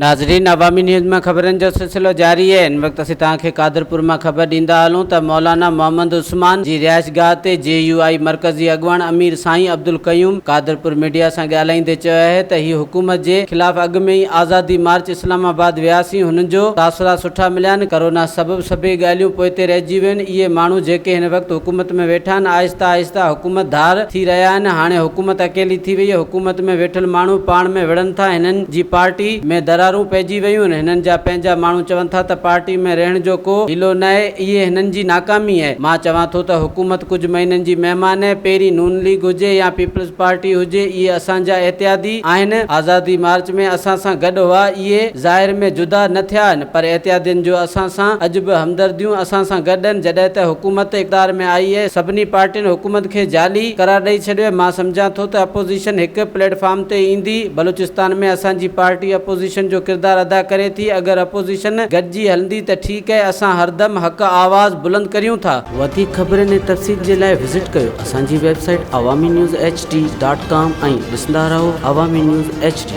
ناظرين عوامي نيوز مان خبرن جو سلسلو جاري آهي هن وقت اسين توهان کي قادرپور مان خبر ڏيندا هلون ته مولانا محمد عثمان جي رهائش گاهه تي جي يو آئي مرڪزي اڳواڻ امير سائين عبدالقيوم قادرپور ميڊيا سان ڳالهائيندي چيو آهي ته هي حڪومت جي خلاف اڳ ۾ ئي آزادي مارچ اسلام آباد وياسين هنن جو تاثرات سٺا مليا آهن ڪرونا سبب سڀئي ڳالهيون پوئتي رهجي ويون اهي ماڻهو جيڪي هن وقت حڪومت ۾ ويٺا آهن آهسته آهسته حڪومت ڌار ٿي رهيا آهن هاڻي حڪومت اڪيلي ٿي وئي حڪومت ۾ ويٺل ماڻهو پاڻ ۾ وڙهن ٿا هنن جي پارٽي ۾ درارون پئجي ويون هنن جا پنهنجا ماڻهو چون ٿا ته پارٽي ۾ رهڻ جو ڪو حيلو ناهي اهي هنن جي ناڪامي آهي مان چوان ٿو ته حڪومت ڪجهه مهينن جي مهمان آهي پهرين نون ليگ هجي يا پيپلز پارٽي هجي اهي اسان جا احتياطي آهن آزادي مارچ ۾ اسان سان گڏ هئا اهي ظاهر ۾ جدا نه ٿيا آهن پر احتياطين جو اسان سان اڄ به همدرديون اسان سان گڏ آهن جڏهن ته حڪومت اقتدار ۾ آئي آهي سڀني پارٽين حڪومت کي جعلي قرار ڏئي ڇڏيو آهي مان سمجهان ٿو ته اپوزيشن هڪ پليٽ فارم تي ايندي، بلوچستان ۾ اسان جي پارٽي اپوزيشن جو ڪردار ادا ڪري ٿي، اگر اپوزيشن گڏجي هلندي ته ٺيڪ آهي، اسان هردم حق آواز بلند ڪريون ٿا. وڌيڪ خبرن ۽ تفصيل جي لاء وزٽ ڪيو اسان جي website Awami news H D dot com ۽ ڏسندا رهو عوامي نيوز ايڇ ڊي.